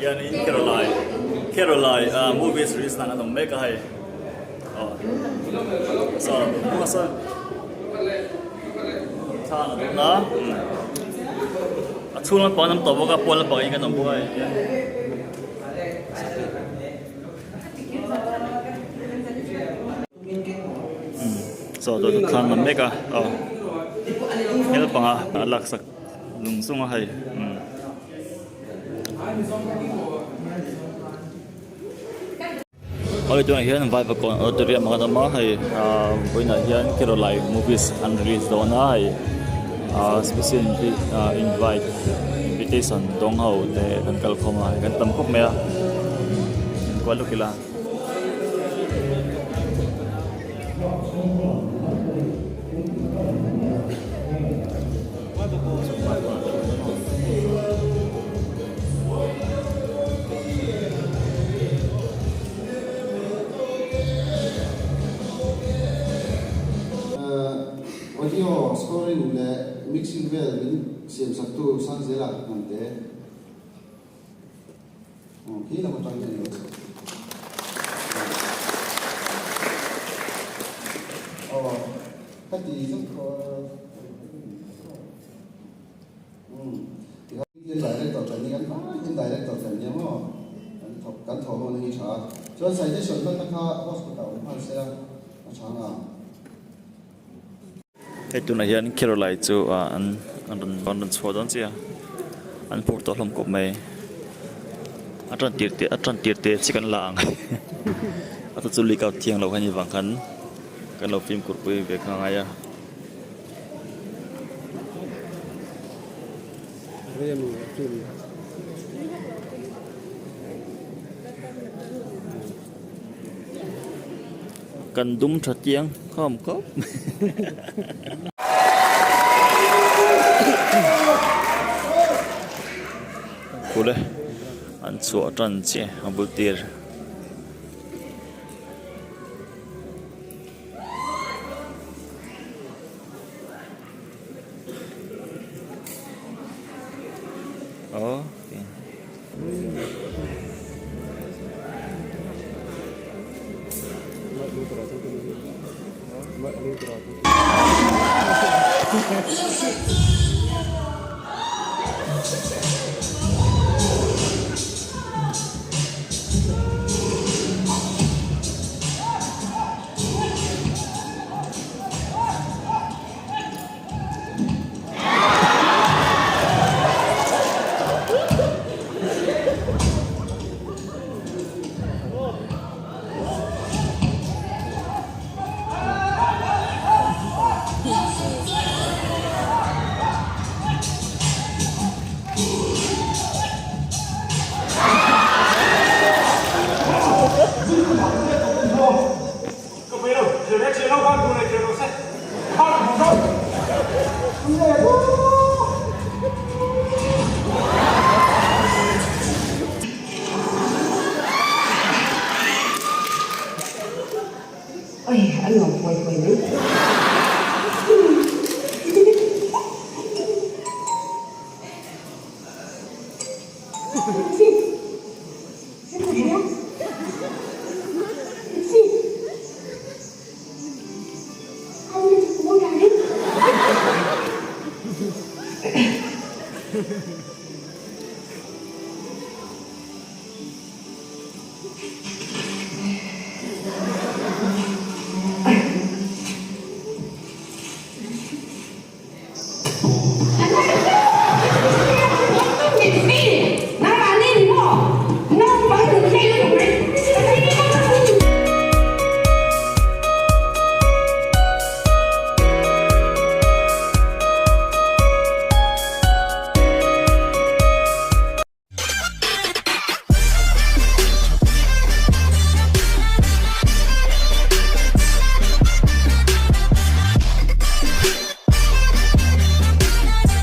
hianin Keralai Keralai ah movies release na an awm mek a hei aw saw hnungah sawn thla an la dawn a a chhung lampang an awm tawh bawk a pawn lampang in kan awm bawk a hei hian. Chaw dawt a thlang lam mek a aw hel panga a laksak lung zung a hei umm. Awle tunah hian Vaivakawn auditorium ah kan awm a hei ah vawiinah hian Keralai movies an release dawn a hei ah special invite invitation dawng ho te kan kal khawm a kan tam khawp mai a kual lawk ila. Audio scoring leh mixing vel min siamsaktu Sangzela Hnamte. Khi lam atang hian lo chho. Aw, ka ti zet khaw. Umm, ti director kan ni kan vai hian director kan nia maw? Kan thawk kan thawh ho na hi tha a. Chuan citation hmanna kha hospital awm nghal se a, a tha nga. Hei tunah hian Keralai chu ah an an rawn an rawn chhuah dawn chiah a an phur tawh hlawm khawp mai a tan tir te a tan tir te chi kan la ang a chu chu leak out thiang lo kha ni vang khan kan lo fimkhur pui ve kha a ngai a. Kan dum tha chiang khawm khawp mai. Kule an chhuah tan chiah a bul tir.